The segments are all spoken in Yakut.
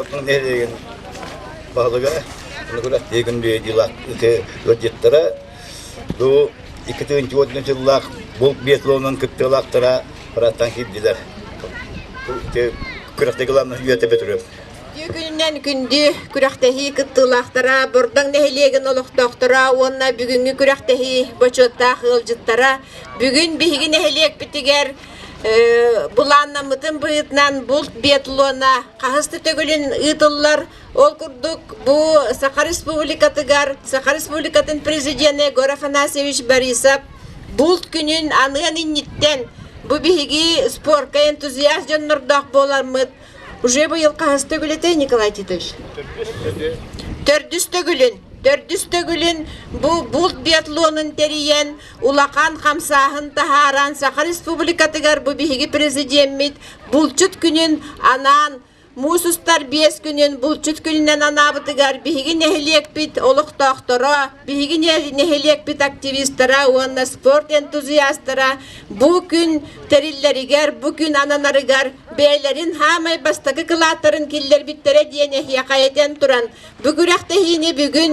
Бордоҥ нэһилиэгин баһылыга күрэхтэһии күн ыалдьыттара бу 2004 сыллаах булт биатлонун кыттыылаахтара парадтаан киирдилэр. Күрэхтэһии главный үөтэ Петров. Үтүө күнүнэн күндү күрэхтэһии кыттыылаахтара, Бордоҥ нэһилиэгин олохтоохторо уонна бүгүҥҥү күрэхтэһии бочуоттаах ыалдьыттара. Бүгүн биһиги нэһилиэкпитигэр Былааннаммытын быһыытынан булт биатлона хаһыс да төгүлүн ыытыллар. Ол курдук бу Саха Республикатыгар Саха Республикатын президенэ Егор Афанасьевич Борисов булт күнүн аныан инниттэн бу биһиги спорка энтузиаст дьоннордоох буоламмыт уже быйыл хаһыс төгүл этэй Николай Титович? Төрдүс төгүлүн. Төрдүс төгүлүн бу булт биатлонун тэрийэн улахан хамсааһын таһааран Саха Республикатыгар бу биһиги президеммит булчут күнүн анаан муус устар биэс күнүн булчут күнүнэн анаабытыгар биһиги нэһилиэкпит олохтоохторо, биһиги нэһилиэкпит активистара уонна спорт энтузиастара бу күн тэриллэригэр, бу күн ананарыгар бэйэлэрин хаамай бастакы кылааттарын киллэрбиттэрэ диэн эһиэхэ этэн туран Бу күрэхтэһиини бүгүн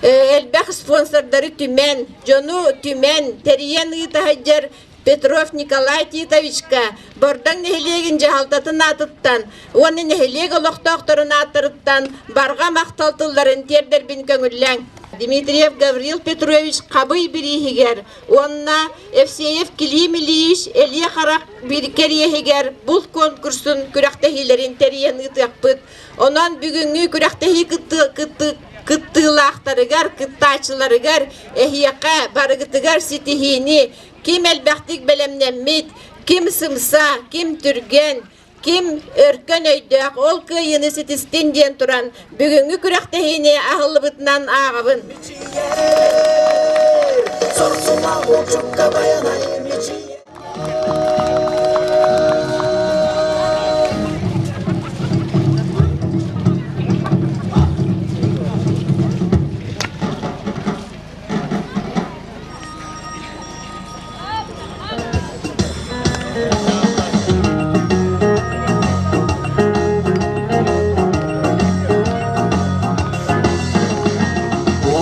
элбэх спонсордары түмэн, дьону түмэн, тэрийэн ыыта сылдьар Петров Николай Титовичка Бордоҥ нэһилиэгин дьаһалтатын аатыттан уонна нэһилиэк олохтоохторун ааттарыттан барҕа махтал тылларын тиэрдэрбин көҥүллээҥ. Дмитриев Гаврил Петрович Хабый бирииһигэр уонна Евсеев Килим Ильич Элиэ Харах кэриэһигэр булт конкурсун күрэхтэһиилэрин тэрийэн ыытыахпыт. Онон бүгүҥҥү күрэхтэһии кыттыылаахтарыгар, кыттааччыларыгар эһиэхэ барыгытыгар ситиһиини, ким элбэхтик бэлэмнэммит, ким сымса, ким түргэн, ким өркөн өйдөөх ол кыайыыны ситистин диэн туран бүгүҥҥү күрэхтэһиини аһыллыбытынан ааҕабын.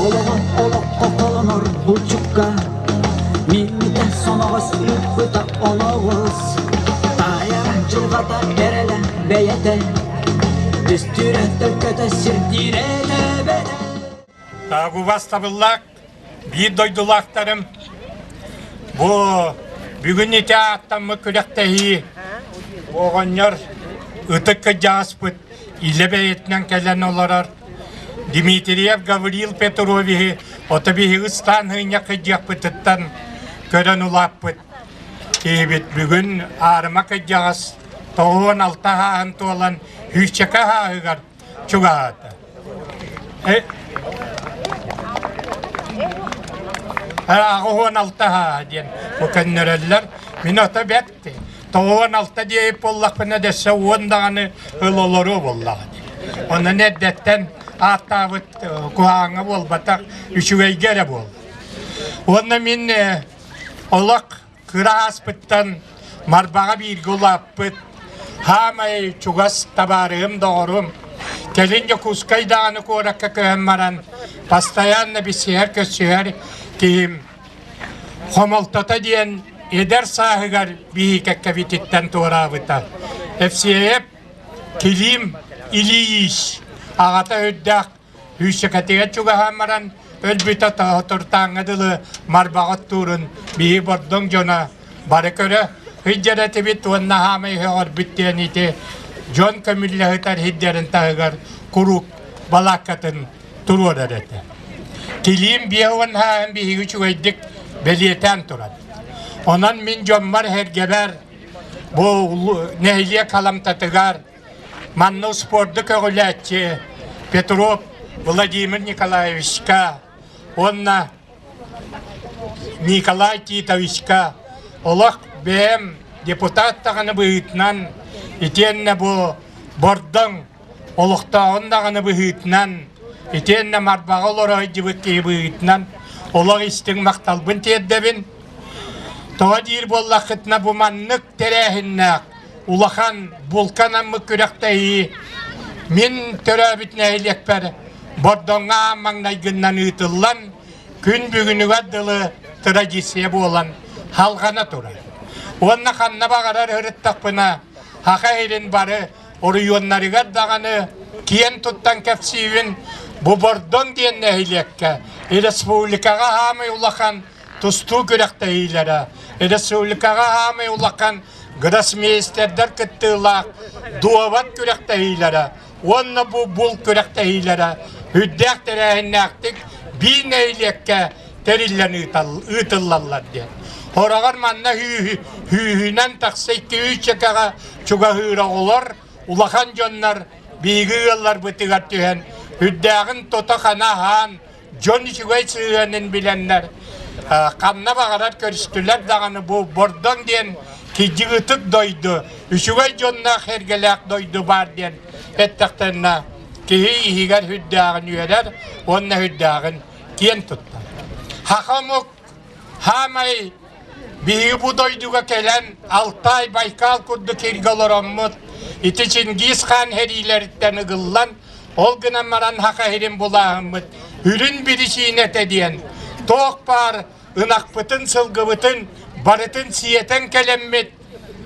Олоҕо олоххо холонор булчукка Мииммитэ соноҕос ыыппыта оноҕос Таайара дьылҕата эрэлэ бэйэтэ Түстүүрэ төлкөтө сирдиирэ төбөтө Таагубас табыллаах биир дойдулаахтарым бу бүгүн ити ааттаммыт күрэхтэһии оҕонньор ытык кырдьаҕаспыт илэ бэйэтинэн кэлэн олорор Дмитриев Гаврил Петровиһы ото биһиги ыстаан сыынньа кыдьыахпытыттан көрөн улааппыт киһибит бүгүн аарыма кырдьаҕас 96 ааһын туолан сүүсчэкэ ааһыгар чугаһаата. 86 ааһа диэн бу көннөрөллөр. Мин ото бэрт 96 диэйип буоллахпына дэссе уон даҕаны ыл олоруо буоллаҕа дии. Онон эрдэттэн ааттаабыт куһаҕаҥҥа буолбатах, үчүгэйгэ эрэ буолла. Уонна мин олох кыра ааспыттан Марбаҕа бииргэ улааппыт, хаамай чугас табаарыһым, доҕорум, кэлин Дьокуускай даҕаны куоракка көһөн баран, постоянно билсиһэр-көрсүһэр киһим Хомолтото диэн эдэр сааһыгар биһи кэккэбититтэн туораабыта. Евсеев Килим Ильич аҕата үрдээх Үүсэкэтигэр чугаһаан баран өлбүтэ Тоһутуртааҥҥа дылы Марбаҕа оттуурун биһи Бордоҥ дьоно бары көрө сылдьар этибит уонна хаамай өһөҕөрбүт диэн ити дьон көмүллэ сытар сирдэрин таһыгар куруук балааккатын туруорар этэ. Килиим 50 сааһын биһиги үчүгэйдик бэлиэтээн туран. Онон мин дьоммор-сэргэбэр бу нэһилиэк халамтатыгар манна спорду көҕүлээччи Петров Владимир Николаевичка уонна Николай Титовичка олох бэйэм депутат даҕаны быһыытынан итиэннэ бу Бордоҥ олохтооҕун даҕаны быһыытынан, итиэннэ Марбаҕа олоро сылдьыбыт киһи быһыытынан олох истиҥ махталбын тиэрдэбин. Тоҕо диир буоллаххытына бу маннык тэрээһиннээх улахан булка анаммыт күрэхтэһии. Мин төрөөбүт нэһилиэкпэр Бордоҥҥо аан маҥнайгыннан ыытыллан, күн бүгүнүгэр дылы традиция буолан халҕана турар. Уонна ханна баҕарар ырыттахпына, Саха сирин бары оройуоннарыгар даҕаны киэн туттан кэпсиибин, бу Бордоҥ диэн нэһилиэккэ республикаҕа хаамай улахан тустуу күрэхтэһиилэрэ, республикаҕа хаамай улахан гроссмейстердэр кыттыылаах дуобат күрэхтэһиилэрэ уонна бу бул күрэхтэһиилэрэ үрдээх тэрээһиннээхтик биир нэһилиэккэ тэриллэн ыытыллаллар диэн. Хороҕор манна хүүһүнэн тахса икки-үс чэкэҕэ чугаһыыр оҕолор, улахан дьоннор биһиги ыалларбытыгар түһэн үрдээҕин тото-хана аһаан, дьон үчүгэй сыһыанын билэннэр ханна баҕарар көрүстүлэр даҕаны бу Бордоҥ диэн кидьик ытык дойду, үчүгэй дьонноох эргэлээх дойду баар диэн эттэхтэринэ киһи иһигэр үрдээҕин үөрэр уонна үрдээҕин киэн туттар. Саха омук хаамай биһиги бу дойдуга кэлэн Алтай, Байкал курдук сиргэ олороммут ити Чингис хаан сэриилэриттэн ыгыллан ол гынан баран саха сирин булааһыммыт үрүн биричиинэтэ диэн туох баар ынахпытын, сылгыбытын барытын сиэтэн кэлэммит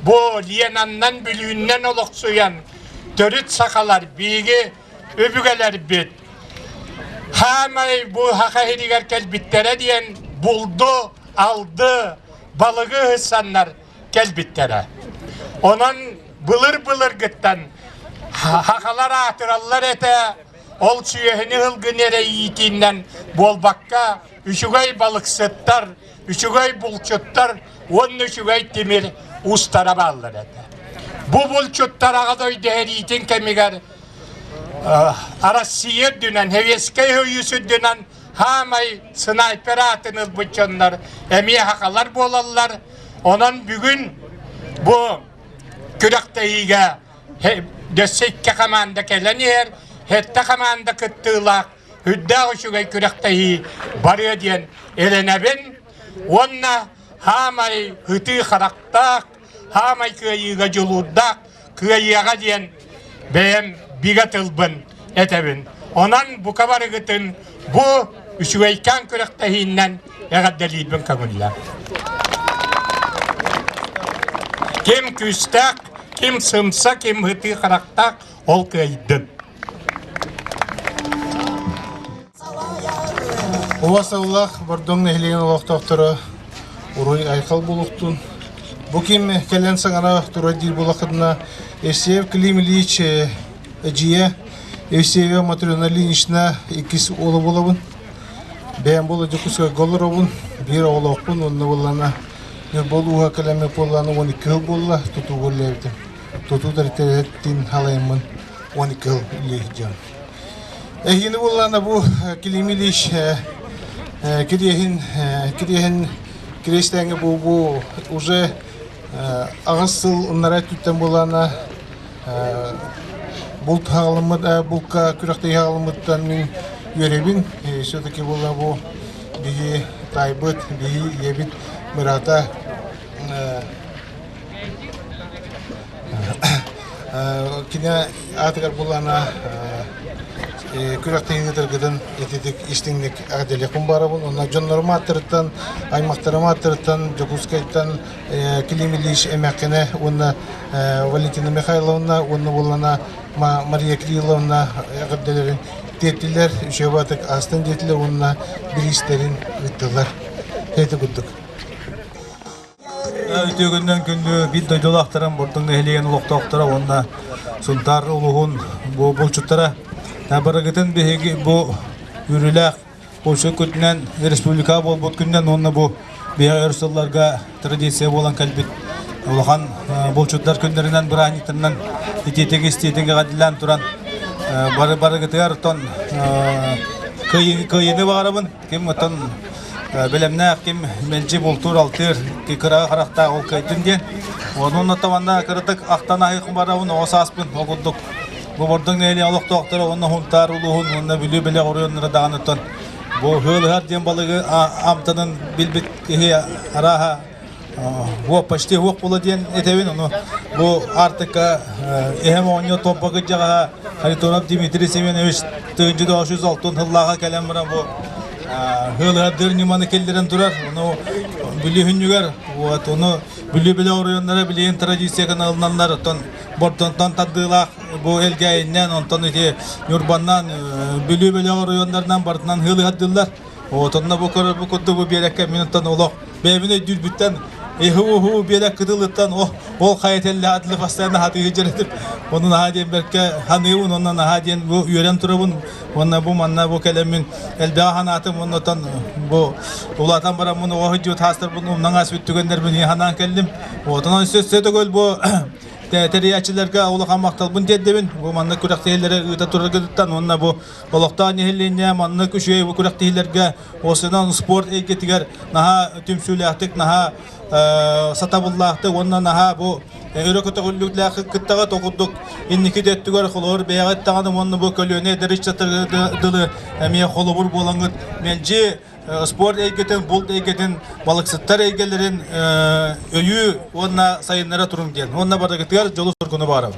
бу Ленаннан, Бүлүүннэн олохсуйан төрүт сахалар биһиги өбүгэлэрбит хаамай бу саха сиригэр кэлбиттэрэ диэн булду, алды, балыгы ыһыссаннар кэлбиттэрэ. Онон былыр-былыргыттан сахалар аатыраллар этэ, ол сүөһүнү ылгын эрэ иитиинэн буолбакка, үчүгэй балыксыттар, үчүгэй булчуттар уонна үчүгэй тимир уустара бааллар этэ. Бу булчуттар Аҕа дойду сэриитин кэмигэр Россия үрдүнэн, Советскай Союз үрдүнэн хаамай снайпер аатын ылбыт дьоннор эмиэ сахалар буолаллар. Онон бүгүн бу күрэхтэһиигэ өссө икки хамаанда кэлэн иһэр, сэттэ хамаанда кыттыылаах үрдээх үчүгэй күрэхтэһии барыа диэн эрэнэбин уонна хаамай ытыы харахтаах, хаамай кыайыыга дьулуурдаах кыайыаҕа диэн бэйэм бигэ тылбын этэбин. Онон бука барыгытын бу үчүгэйкээн күрэхтэһииннэн эҕэрдэлиирбин көҥүллээх. Ким күүстээх, ким сымса, ким ытыы харахтаах, ол кыайдын. Ула сыллах Бордоҥ нэһилиэгин олохтоохторо Уруй Айхал буолуохтун. Бу ким кэлэн саҥара турар диир буоллаххытына Евсеев Клим Ильич эдьиийэ Евсеева Матрена Ильинична иккис уола буолабын. Бэйэм буола Дьокуускайга олоробун, биир оҕолоохпун уонна буоллаҕына Ньурба улууһа кэлэммит буоллаҕына 12 сыл буолла тутууга үлэлээбитим. Тутуу тэрилтэтин халайаммын 12 сыл үлэлии сылдьабын. Эһиини буоллаҕына бу Клим Ильич кириэһин кириэһин кириэстээҥҥэ бу бу уже аҕыс сыл ыннара өттүттэн буоллаҕына булт хаҕылыммыт булка күрэхтэһии хаҕылыммыттан мин үөрэбин. Все-таки буолла бу биһи таайбыт, биһи ийэбит быраата Кини аатыгар буллаана күрэхтэһии ыытаргытын ититик истиҥник эҕэрдэлиэхпин баарабын. Онно дьоннорум ааттарыттан, аймахтарым ааттарыттан Дьокуускайтан Клим Ильич эмээххинэ уонна Валентина Михайловна уонна буоллана Мария Кирилловна эҕэрдэлэрин тиэртилэр, үчүгэй баатык аастын диэтилэр уонна бириистэрин ыыттылар. Ити курдук. Үтүө күндү биир дойдулаахтарым Бордоҥ нэһилиэгин олохтоохторо уонна Сунтаар улууһун бу булчуттара барыгытын биһиги бу үөрүүлээх булчут күнүнэн республика буолбут күнүнэн уонна бу биһиги өр сылларга традиция буолан кэлбит улахан булчуттар күннэринэн бырааһынньыктарынан итиитик истиитик эҕэрдэлээн туран бары барыгытыгар оттон кыайыыны баҕарабын Ким оттон бэлэмнээх, ким мэлдьи бултуур-алтыыр, кыраҕы харахтаах ол кыайдын диэн. Онон оттон манна кыратык ахтан аһыах барабын, оҕо сааспын ол курдук бу Бордоҥ нэһилиэк олохтоохторо уонна Сунтаар улууһун уонна Бүлүү бэлэх оройуоннара даҕаны оттон бу ыһыал ыһар диэн балыгы амтанын билбит киһи арааһа. Почти уох була диэн этэбин, ону бу Аартыкка эһэм оҕонньор Томпо кырдьаҕаһа Харитонов Дмитрий Семенович 1906 сыллааҕа кэлэн баран бу ыалыһардыыр ньыманы киллэрэн турар. Ону Бүлүү хүннүгэр, вот, ону Бүлүү бөлөх оройуоннара билигин традиция ылынаннар, оттон Бордонтон тардыылаах бу Элгээйиннэн, онтон ити Ньурбаннан, Бүлүү бөлөх оройуоннарынан барытынан ыалыһардыыллар. Вот, онно бу көрөр бу курдук бу биэрэккэ мин оттон олох бэйэбин өйдүүрбүттэн иһу-уһу биэрэк кытылыттан ол хайа тэллээх атылы постоянно хатыы дьэрэтип ону наһаа диэн бэркэ ханыыбын уонна наһаа диэн бу үөрэн турабын уонна бу манна бу кэлэммин элбэҕи ханаатым уонна оттон бу улаатан бараммын оҕо сылдьыбыт хаастарбын умнан ааспыт түгэннэрбин ханаан кэллим. Вот онон өссө төгүл бу тэрийээччилэргэ улахан махталбын тиэрдэбин. Бу маннык күрэхтэһиилэри ыыта тураргытыттан уонна бу олохтоох нэһилиэнньэ маннык үчүгэй бу күрэхтэһиилэргэ осынан спорт эйгэтигэр наһаа түмсүүлээхтик, наһаа сатабыллаахтык уонна наһаа бу өрө көтөҕүллүүлээх кыттаҕыт. Ол курдук инники да өттүгэр холобур бэйэҕит даҕаны уонна бу көлүөнэ эдэр ыччаттарга дылы эмиэ холобур буолаҥҥыт мэлдьи спорт эйгэтин, булт эйгэтин, балыксыттар эйгэлэрин өйүү уонна сайыннара туруҥ диэн. Уонна барыгытыгар дьолу-соргуну баҕарабын.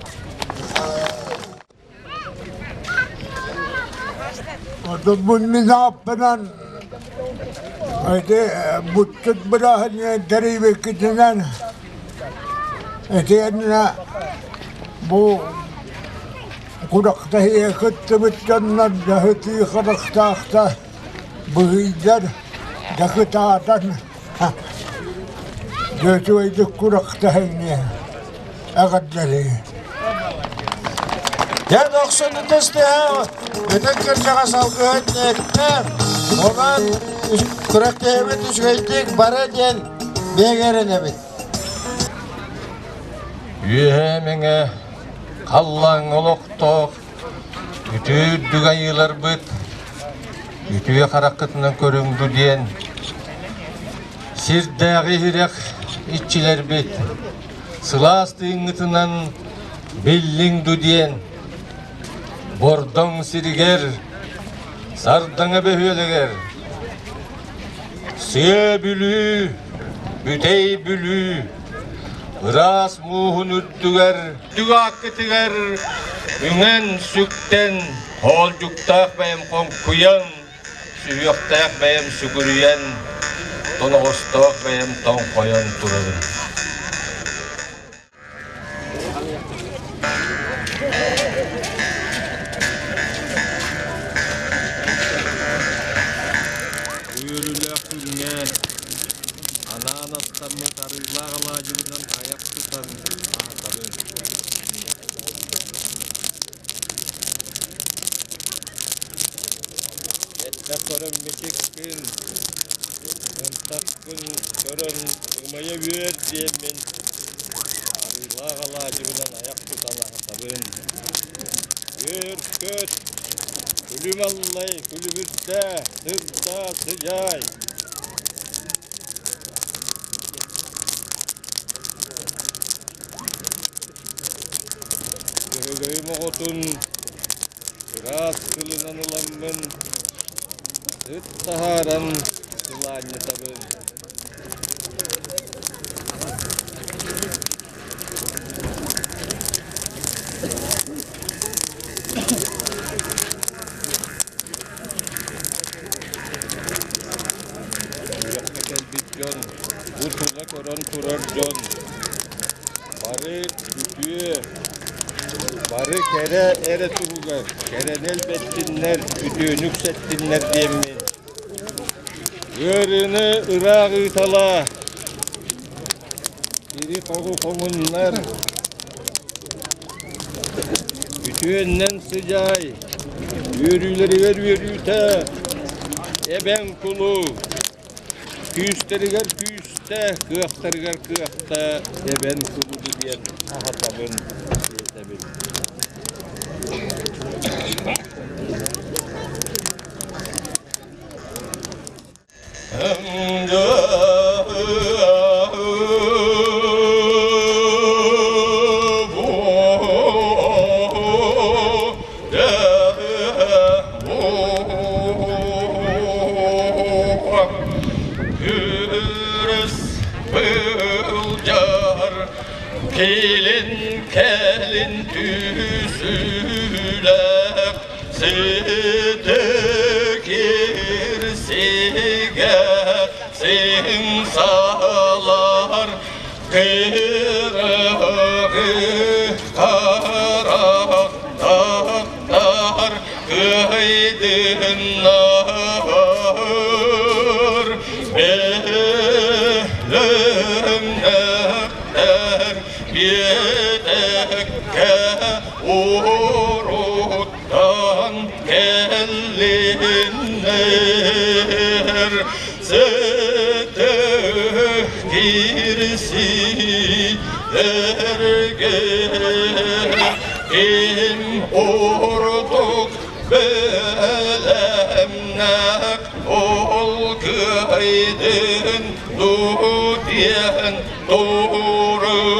Ордукпун мин ааппынан ити буттут бырааһынньыгы тэрийбиккитинэн итиэннэ бу курактаһыйа кыттыбыт дьоннор дьаһытыы харахтаахта быһыйдар дьакытаатан Дьэ курактаһыҥ эҕэрдэлии. Дьэ дохсун ытыстыһа ытык кырдьаҕас алгыһын эттэ. Онон күрэхтэһиибит үчүгэйдик бара диэн биһиги эрэнэбит. Үөһээ Мэҥэ халлааҥҥа олохтоох үтүө үрдүк айыыларбыт үтүө хараххытынан көрүҥ дуу диэн сирдээҕи иһирэх иччилэрбит сылаас тыыҥҥытынан биллиҥ дуу диэн Бордоҥ сиригэр Сардаҥа бөһүөлэгэр Сыа Бүлүү, Бүтэй Бүлүү ыраас мууһун үрдүгэр үрдүк ааккытыгар үҥэн-сүктэн, хоолдьуктаах бэйэм хоҥкуйан, сүһүөхтээх бэйэм сүгүрүйэн, тоноҕостоох бэйэм тоҥхойон турабын. Үөрүүлээх күҥҥэ анаан астаммыт арыылаах алаадьыбынан айах тутан аһатабын. Эттэх көрөн мичиккин, ынтахпын көрөн ымайа үөр диэммин арыылаах алаадьыбынан айах тутан аһатабын. Үөр-көт, күлүм аллай, күлүбүрдээ, сырдаа, сыдьаай. Дьөһөгөйүм оҕотун ыраас тылынан ыламмын, ыт таһааран сылаанньытабын. Үрэххэ кэлбит дьон, бу тула көрөн турар дьон бары үтүө, бары кэрэ эрэ туһугар кэрэни элбэттиннэр, үтүөнү үксэттиннэр диэммин. Ыарыыны ыраах ыыталаа, Ири-хоҕу хоҥуннар, үтүөннэн сыдьаай, үөрүүлэригэр үөрүүтэ, эбэҥ кулу, күүстэригэр күүстэ, кыахтарыгар кыахта, эбэн кулу диэн аһатабын, сиэтэбин. Илин кэлин түсүлэх сыты кирсигэ симсалар кырыгы харахтар кыайдыннар бэлэмнэхтэр биэтэккэ уруттан кэллиннэр сытых кирсиилэргэ ким ордук бэлэмнээх ол кыайдын дуу диэн тураммын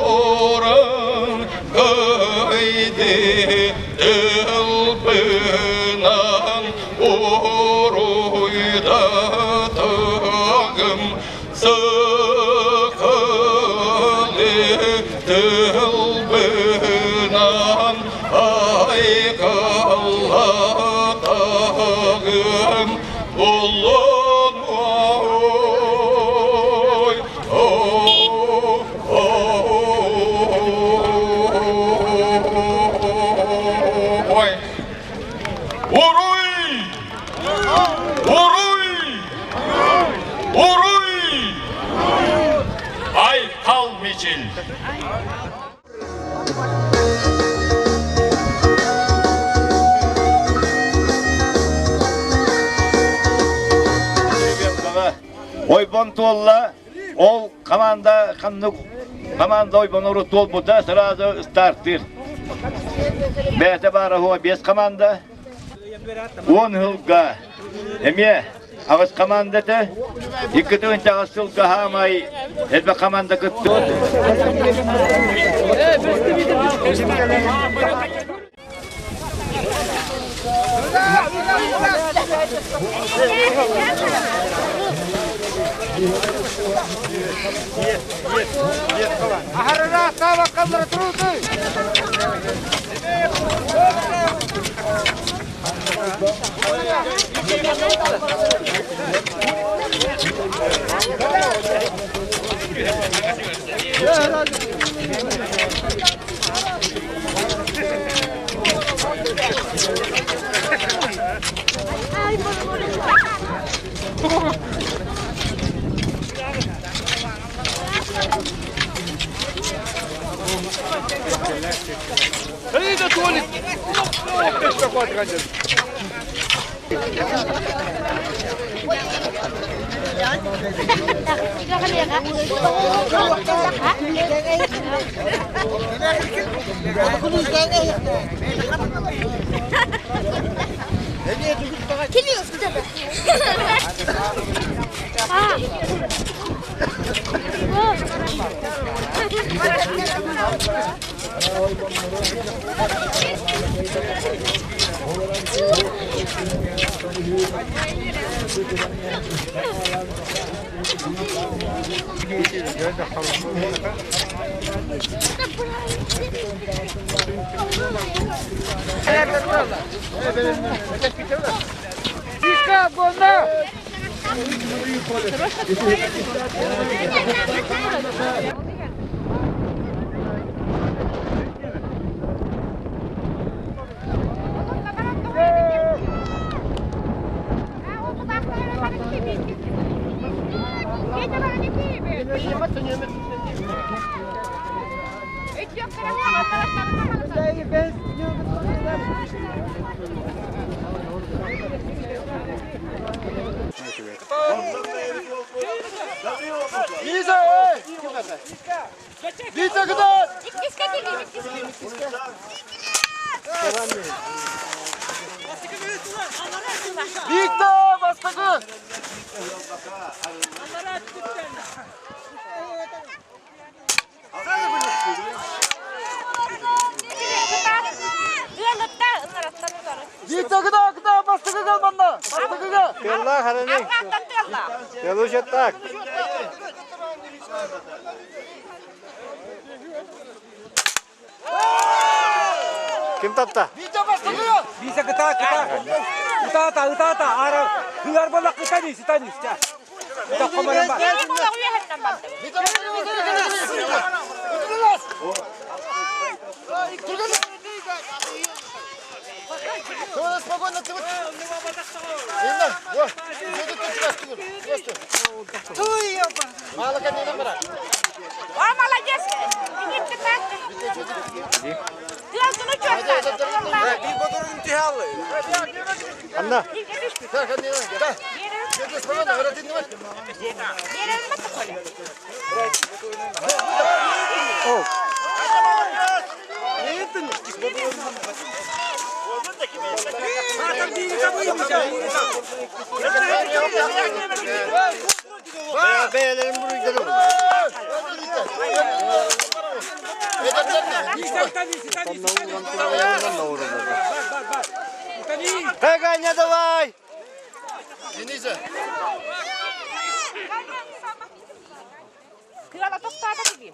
уран кыайды тылбынан уруйдатыгым сыкылы тылбынан айқаллатағым ұлын ой ой Уруй! Уруй! Уруй! Айқал Мичил! Ойбон туолла, ол команда ханнык команда ойбонору туолбута сразу стартыр. Бэйэтэ баара хуа бес команда. 10 сылга эмиэ аҕыс команда этэ. 2 тыһыынча сылга хаамай элбэх команда кыттыбыт. Лучше так. Ким тапта? Биса кыта кыта. Ытаата ытаата ара хыар бала кытани ситани ся. Ita комарам ба. Спокойно, ты вот. Инна, вот. О, молодец! Анна. Бэйэлэрин буруйдарын. Ганя, давай! Денизе. Кыала тохтаата тиги.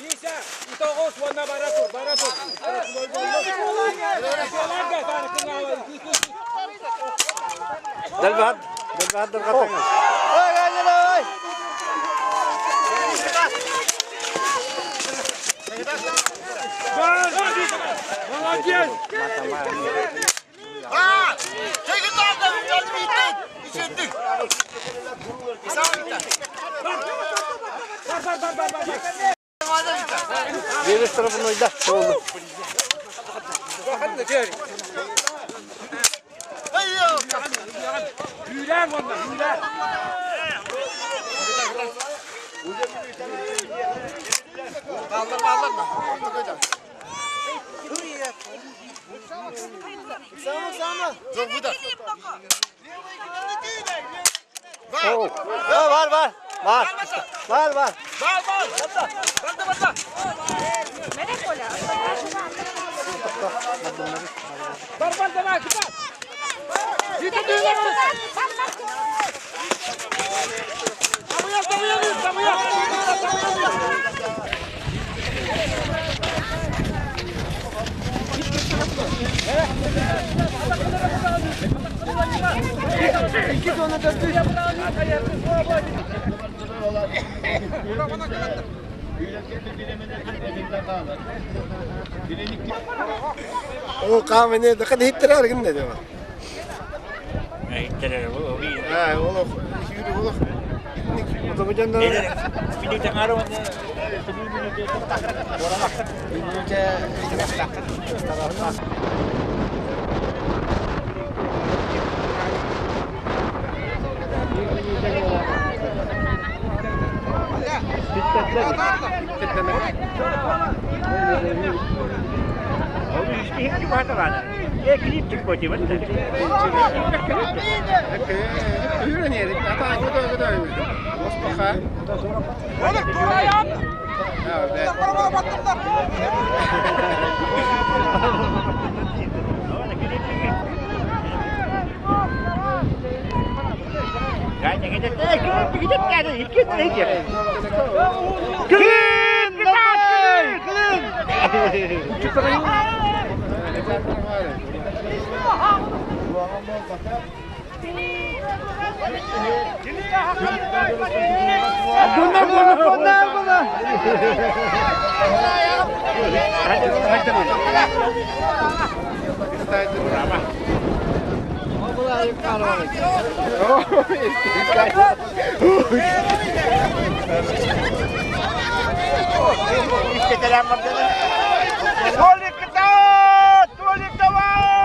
Миша, итогос уонна бара тур, бара тур. Дэлбэһат, дэлбэһат дырҕатаҥа. Ой, Ганя, давай! Молодец! Бар, бар, бар, бар, бар. Биир tarafын ойда. Oldu. Hüyler уонна, hüyler. Ha, var var. Var. Var var. Бар, бар, давай, куда? O kahveni de kadar hittirer günde diyor. Ha, oğlum, yürü oğlum. Bunlar bunlar bunlar bunlar. Толик, давай!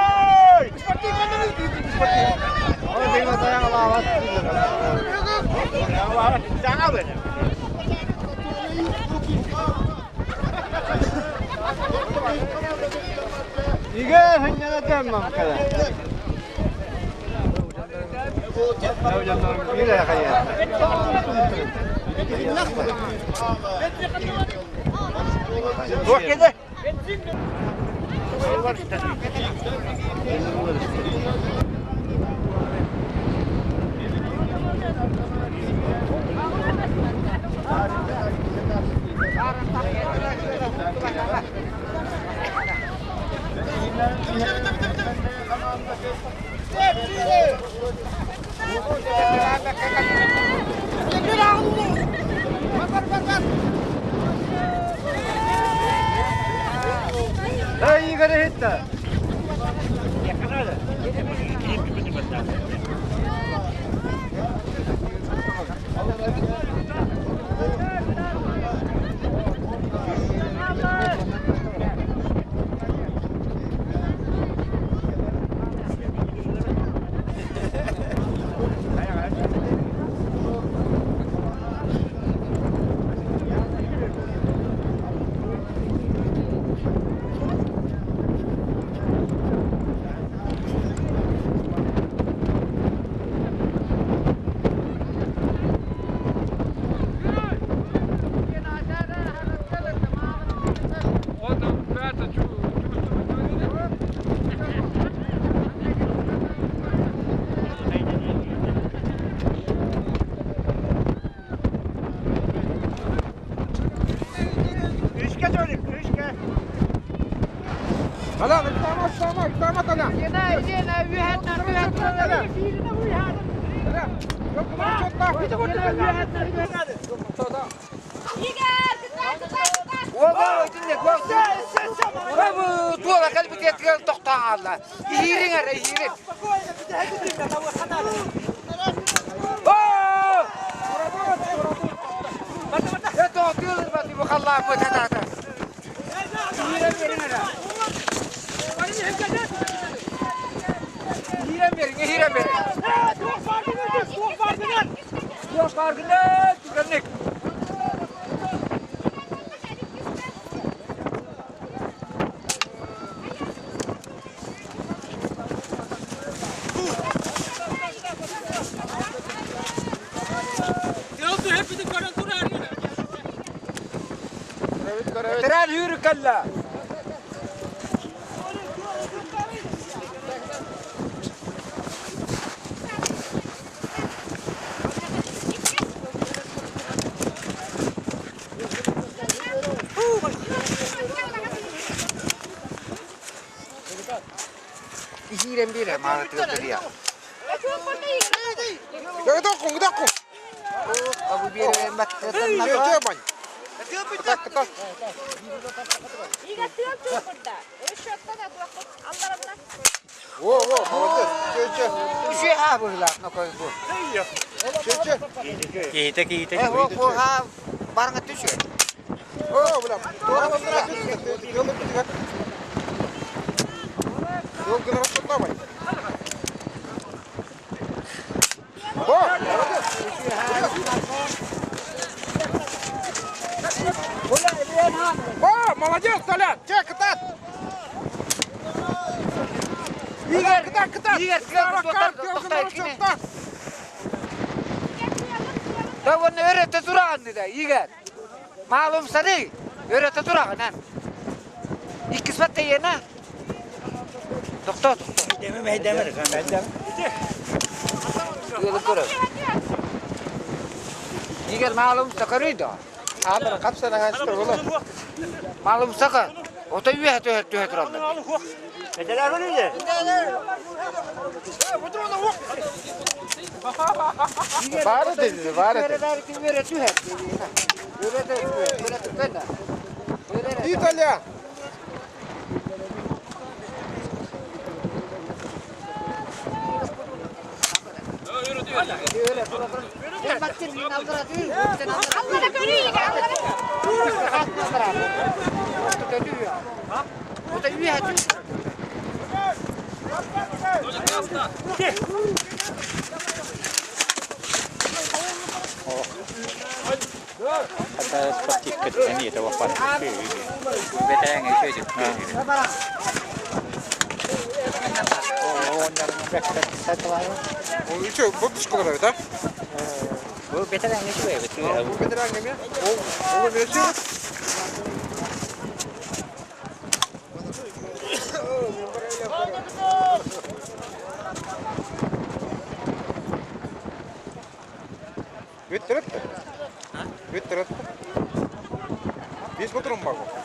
5 30 могу.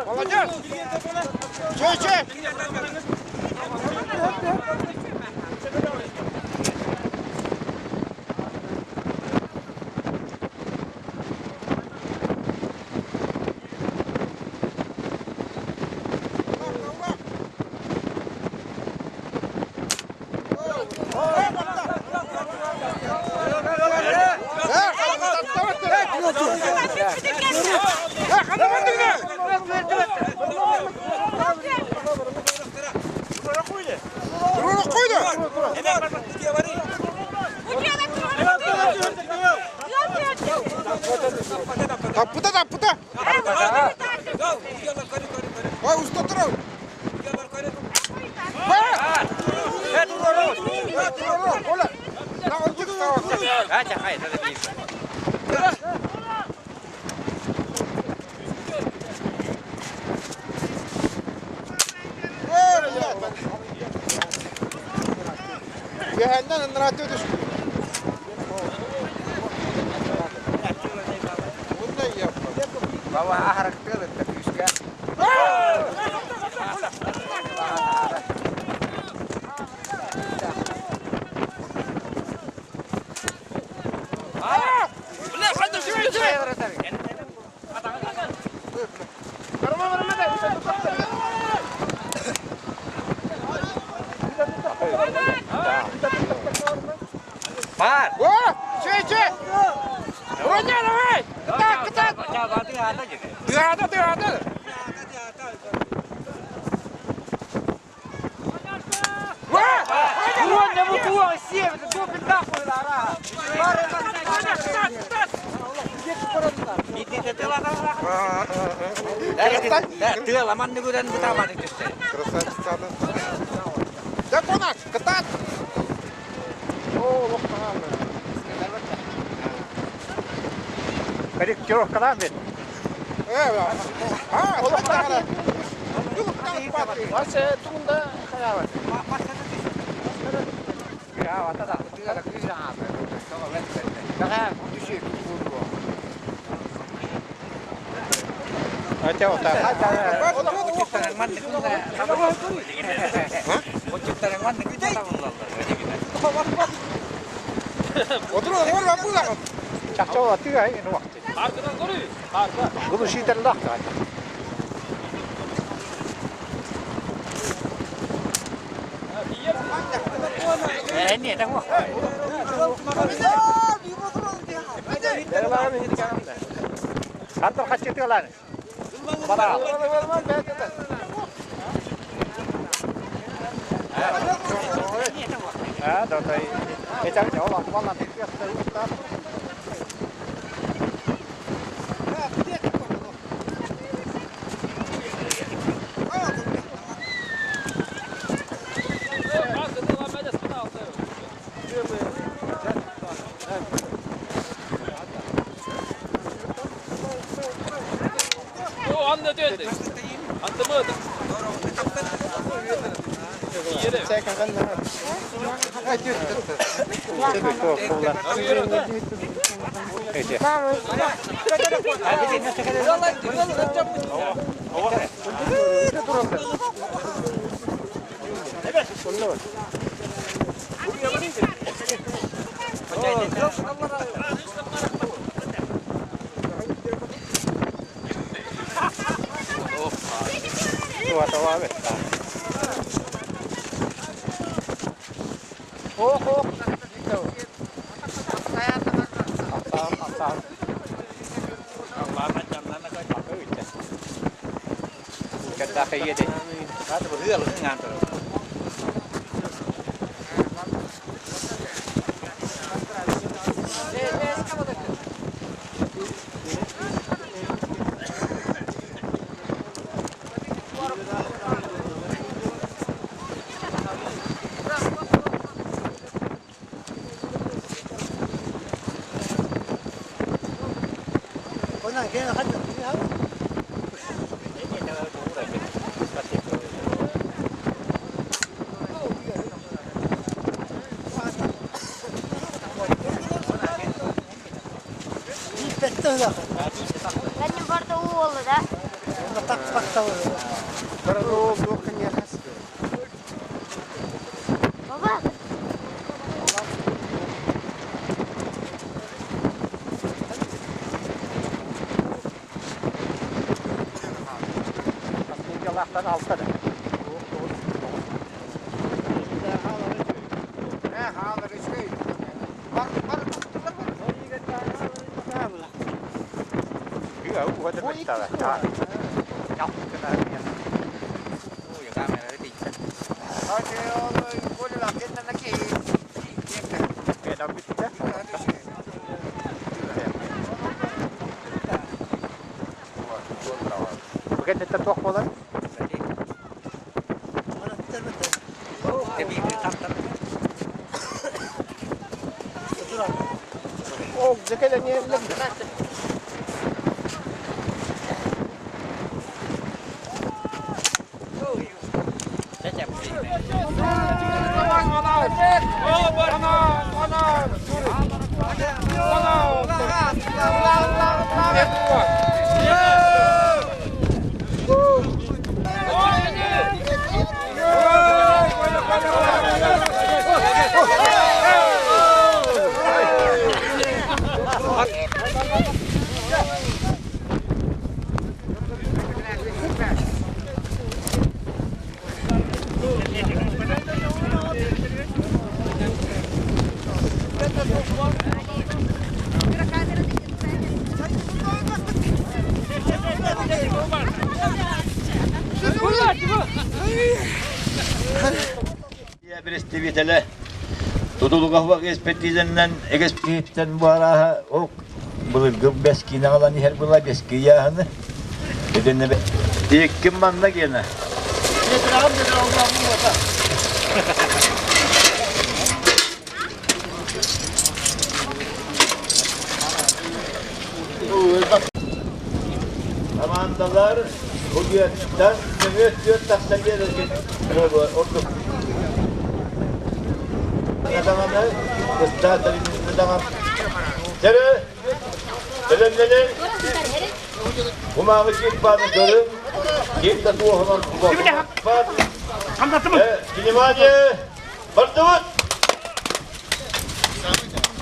Молодец! Че, Таппыта, таппыта! Ой, уста турар! Cehennem rahat düştü. Bunu da yapma. Baba aharakta da küşke. Бар. О, че, че! Вроде давай! Так, так! Тыгада, тыгада! Красавица. Да конак, катат! О, лохтан. А, лохтан. Представителе тутулуга экспертизаннан экспертизтен бу арааһа ол былыргы бэскиини аҕалан иһэр була бэски ыйааһыны итиннэ икким манна гена Командалар угуттан нөҥүө түөрт тахсан биэрэргит ордук. Даҕаны ыстаатаринны даҕан. Дөрө, бэлэмнэнин. Кумааҕы киирбааны көрүҥ. Ким да туоһунан бат. Внимание! Бардыбыт!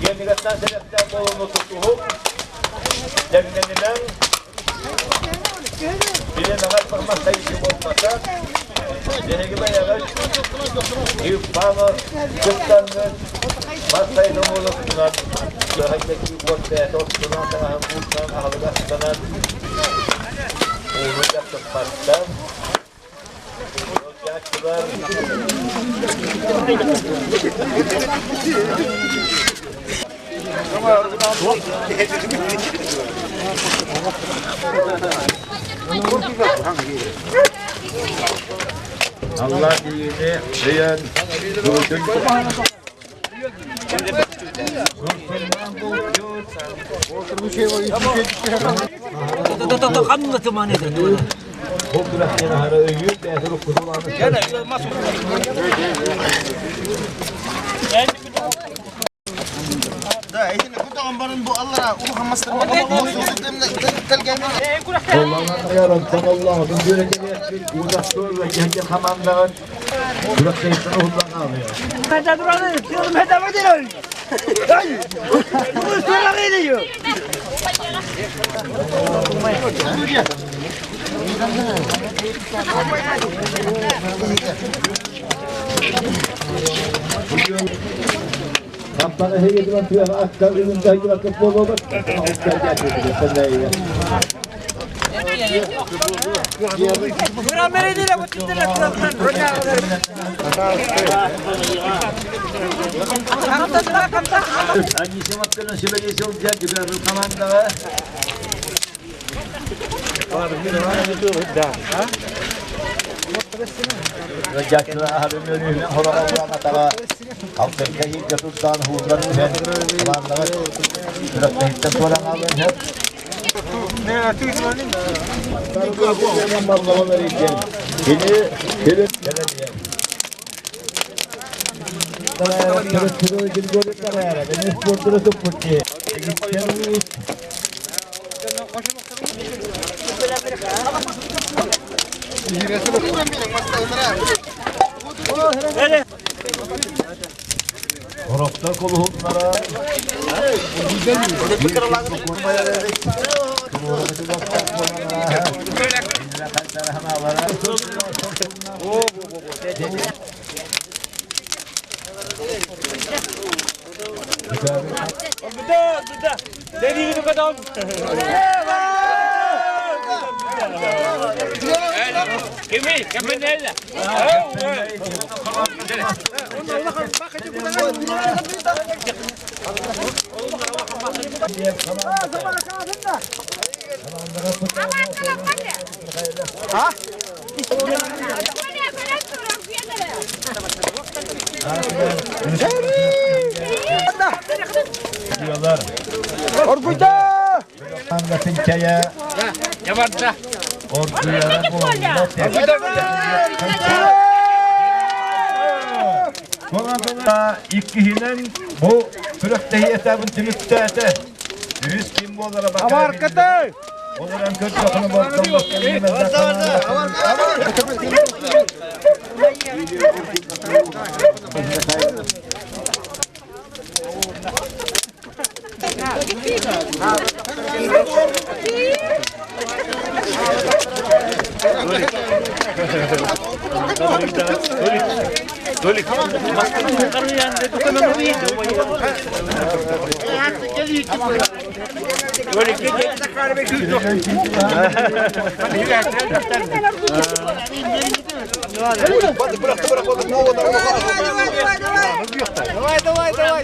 Генигаттан сэрэхтээх буолууну тутуһуҥ, дэҥнэнимэҥ, билимэҕэр бармахтайыы буолбата, биһиги бэйэҕит Иванов кыттаҥҥыт мас сайдым уолуттунан, кыһайдакыы уот бэйэтэ оттунан таҥаһын уутунан аһылык астанан, ууну дьахтыппаттан, Allah dini өйөн Орохтор кулуһуннара Оргуйда! Иккиһинэн бу күрэхтэһии этабын түмүктээтэ. Үһүс ким буолара Аваркатай! Ол эрэн көрдөхүнэ бордон Давай, давай, давай.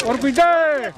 Оргуйда!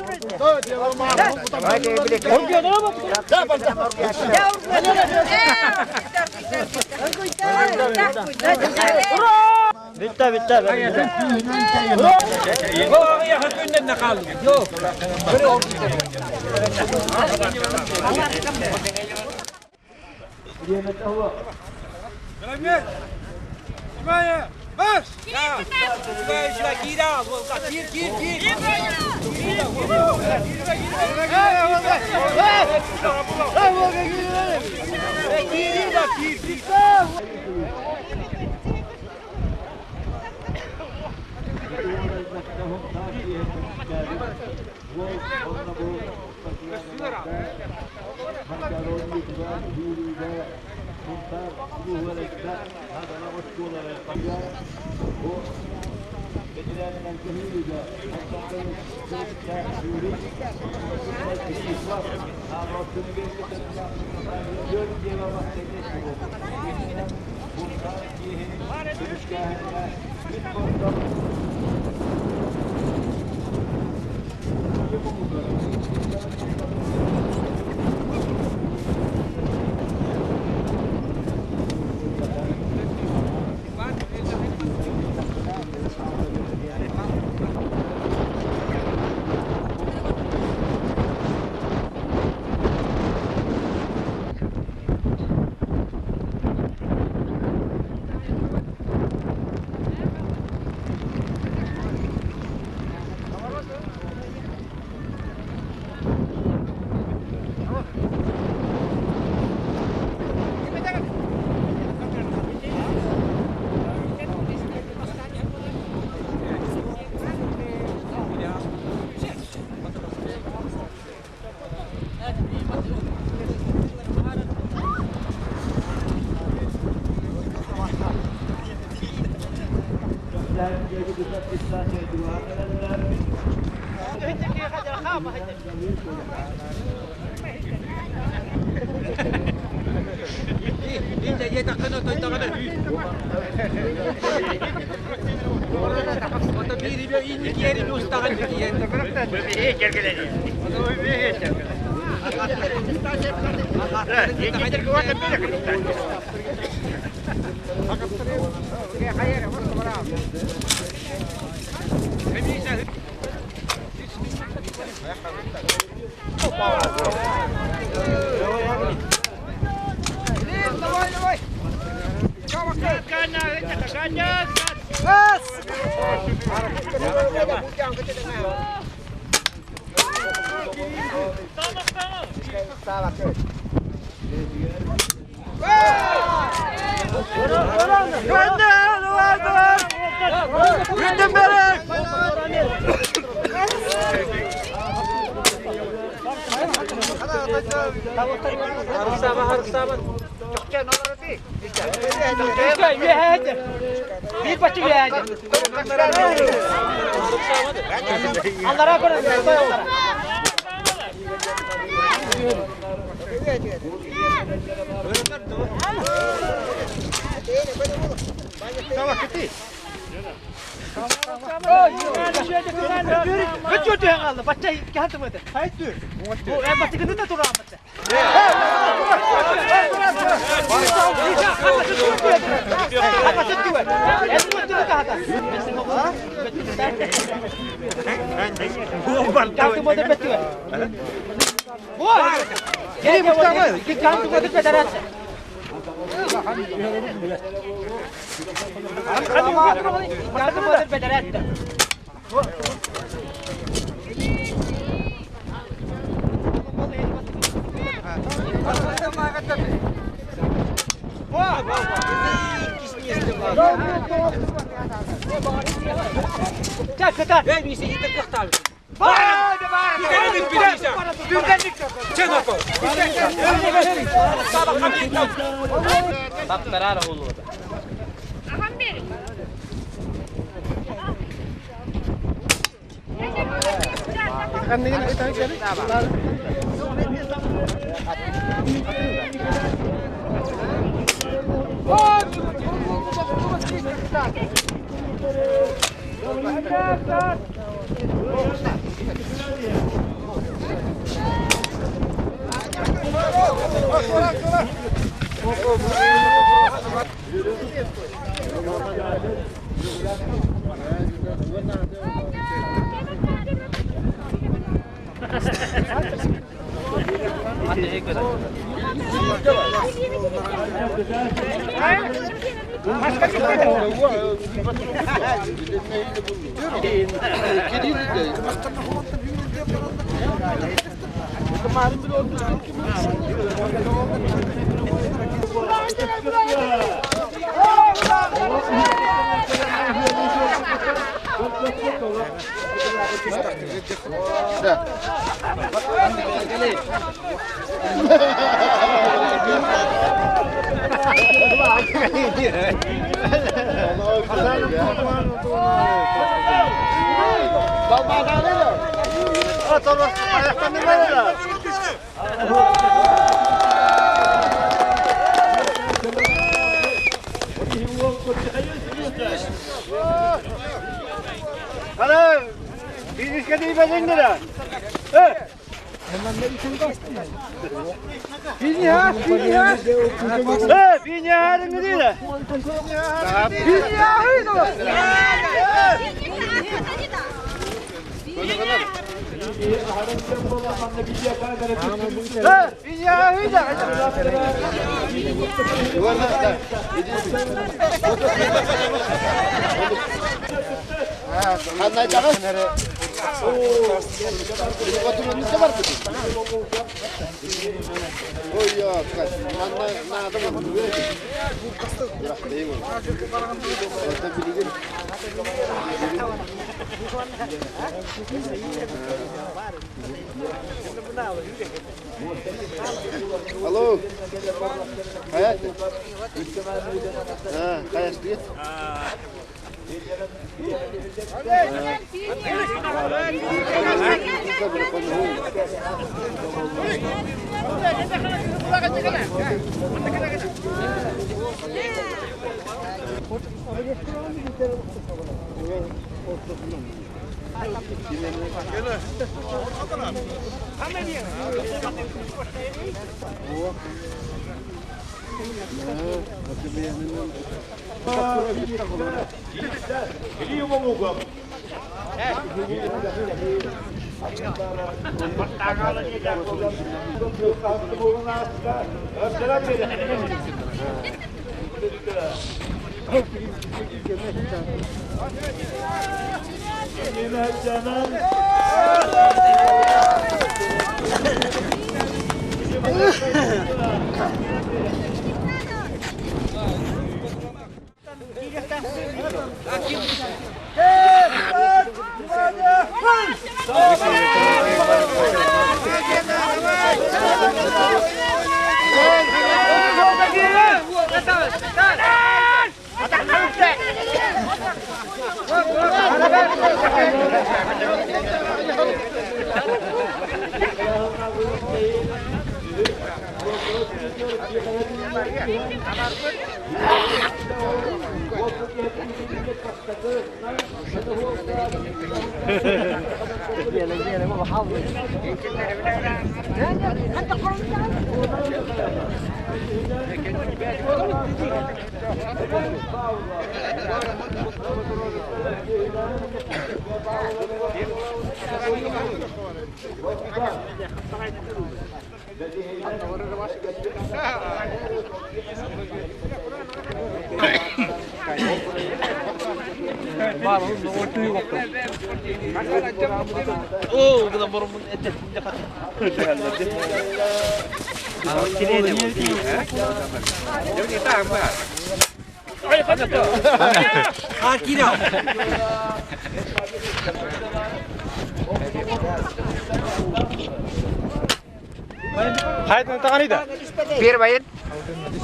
Первый.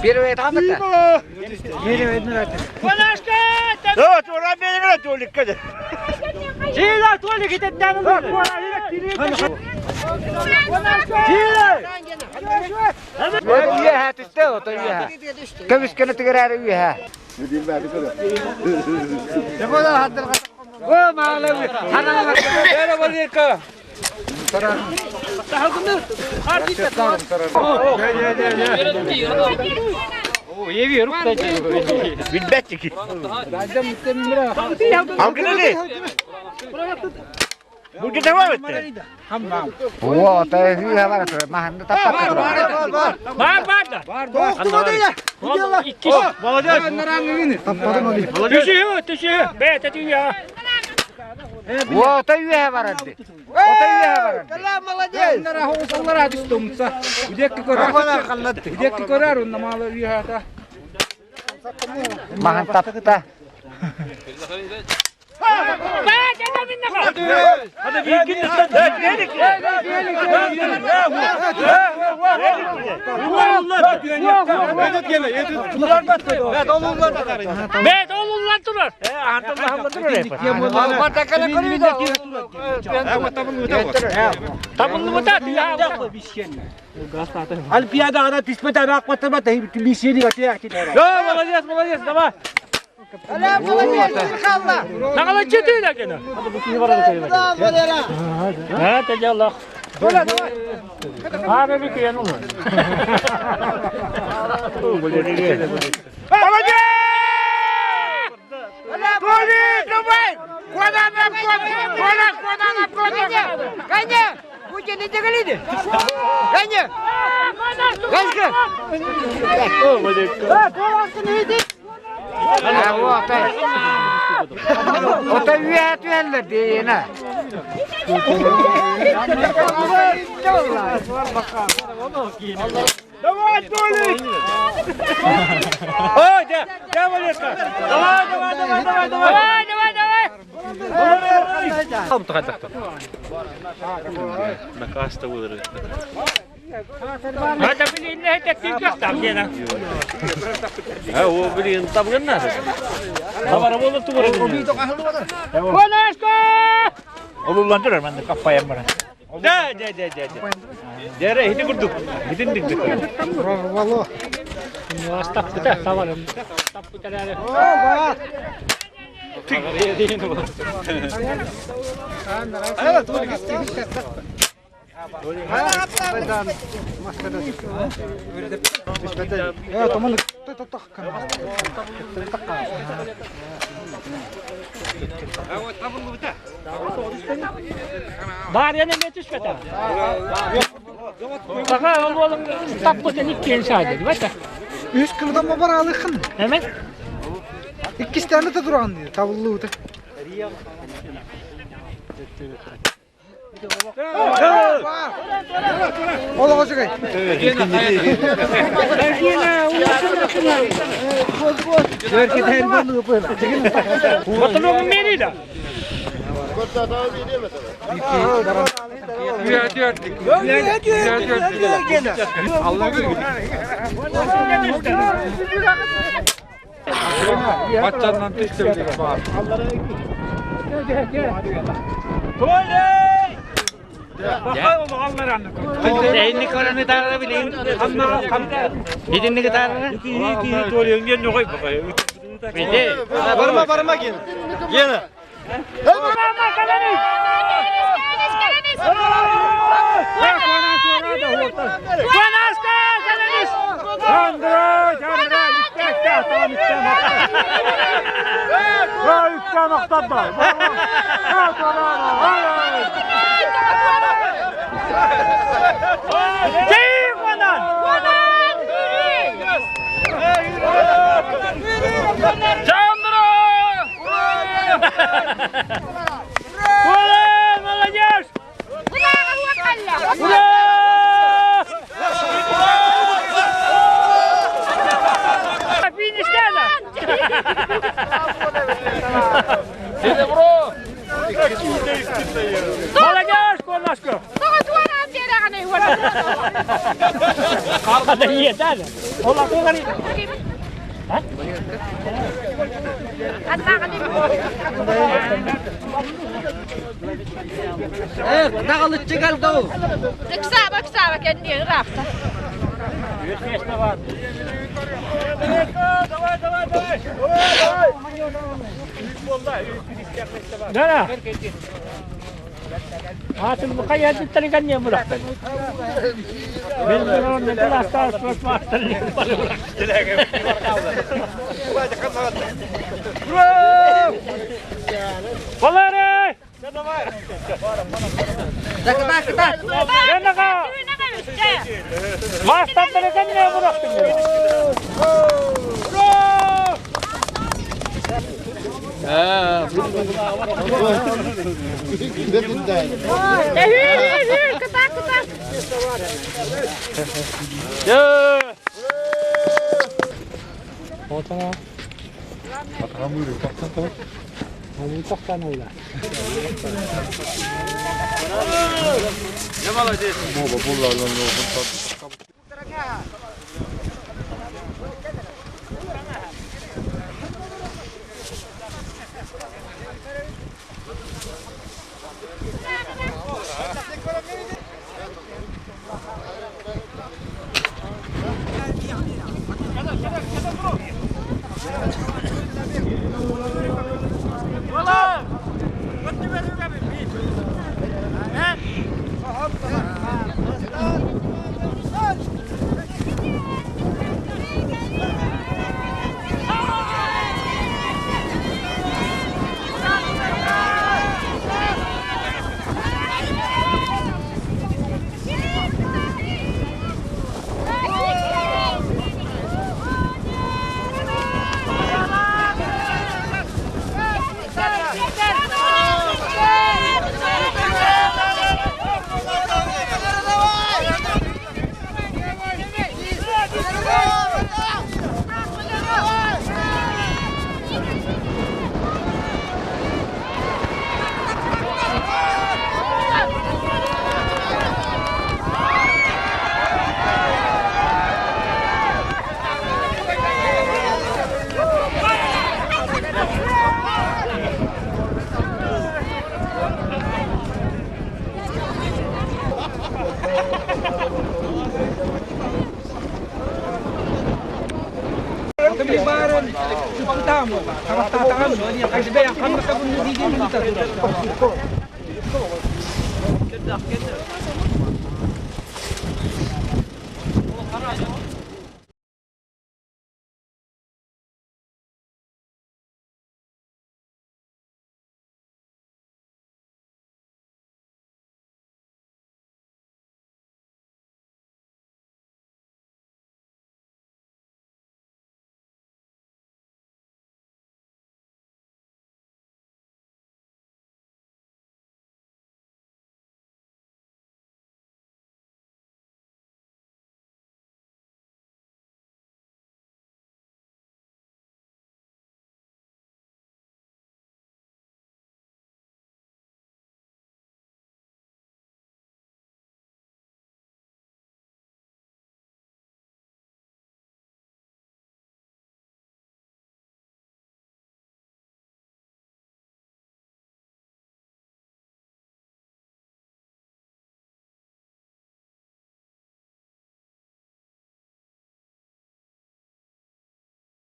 Первый там это. Үөһэ түстэ, ото үөһэ. Көмүскэни тигэрээри үөһэ. Билбэт Оо, үөһэ бара турар, маһанны таппакка турар. Ото үөһэ барар ди. Ото үөһэ барар ди. Маһын тапта. Ото үөһэ түһэллэр диэна. Да, да, да, да, да. Дьэ, ити курдук. Итин дигдик. Прорвало. Астаппыта, табарым. Таппыта эрэ. Баарыйан эмиэ түспэтэ. Саха ол уолун таппытын иккиэн саайда, дибата. Үс кылдан бараалыхын. Эме? Иккистээн да туран табыллыбыта. Олоҕо үчүгэй. Отулугун миэрий да? Баччаннан түстэ баар. Барма барма ген. Гена. Молодежь! Ура! Фиништена! Молодежь, Конашка! Хада иетәлі. Ола қоғари. Ыксаба, ыксаба, кәнне ырақта. Давай, давай, давай! Да, да. Атын бұқай әдіттері кәнне бұрақты. Мен бұны класста спорт Валерий! Ленаға! Мастаттары кәнне бұрақты. Кыта, кыта. Отана.